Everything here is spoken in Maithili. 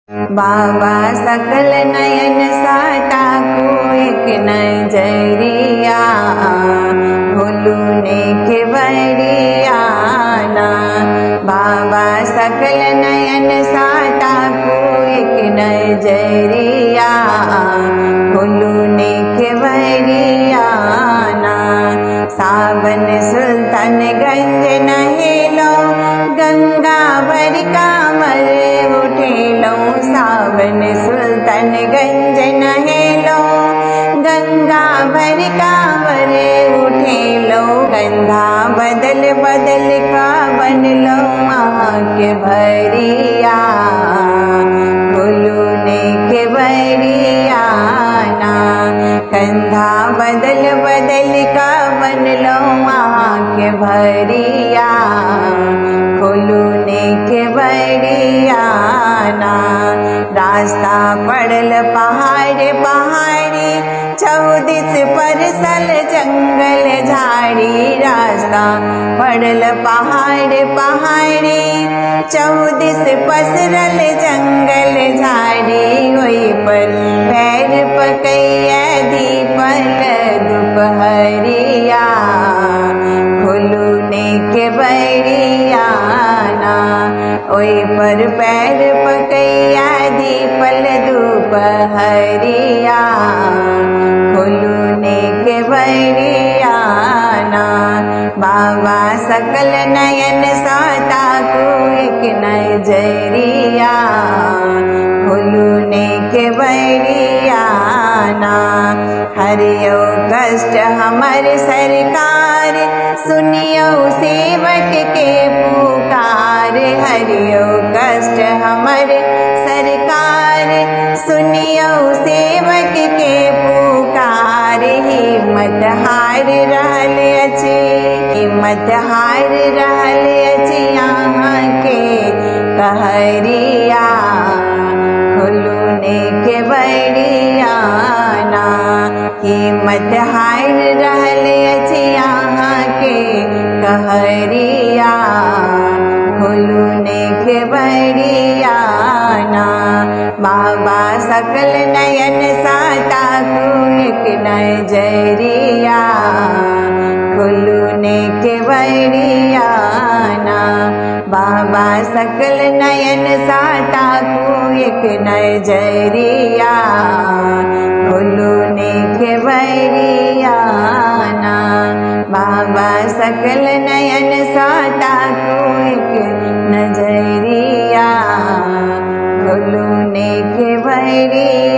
बाबा सकल नयन साता को एक नजरिया, खोलू ने के बरियाना। बाबा सकल नयन साता को एक नजरिया, खोलू ने के बरियाना। सावन सुल्तानगंज नहेलो, गंगा भर कामर उठेलो। सावन सुल्तानगंज नहेलो, गंगा भर कामर उठेलो। कंधा बदल बदल का बनलो अहाँ के भरिया, खोलू ने के बरियाना। कंधा बदल बदल का बनलो अहाँ के भरिया, खोलू ने के बरियाना। रास्ता पड़ल पहाड़ पहाड़ी, चौदिस परसल जंगल झाड़ी। रास्ता पड़ल पहाड़ पहाड़ी, चौदिस पसरल जंगल झाड़ी। ओहि पर पैर पकैया दीपल दुपहरिया, खोलू ने के बरियाना। ओहि पर पैर पकैया दीपल दुपहरिया, खोलू ने के बरियाना। बाबा सकल नयन साता को एक नजरिया, खोलू ने के बरियाना। हरियो कष्ट हमर सरकार, सुनियो सेवक के पुकार। हरियो कष्ट हमर सरकार, सुनियो सेवक के पुकार। हिम्मत हार रहल अछि, हिम्मत हार रहल अछि अहाँ के कहरिया, खोलू ने के बरियाना। हिम्मत हार रहल अछि अहाँ के कहरिया, खोलू ने के बरियाना। बाबा सकल नयन साता को एक नजरिया, खोलू ने के बरियाना। बाबा सकल नयन साता को एक नजरिया, खोलू ने के बरियाना। बाबा सकल नयन साता को एक नजरिया, खोलू ने के बरियाना।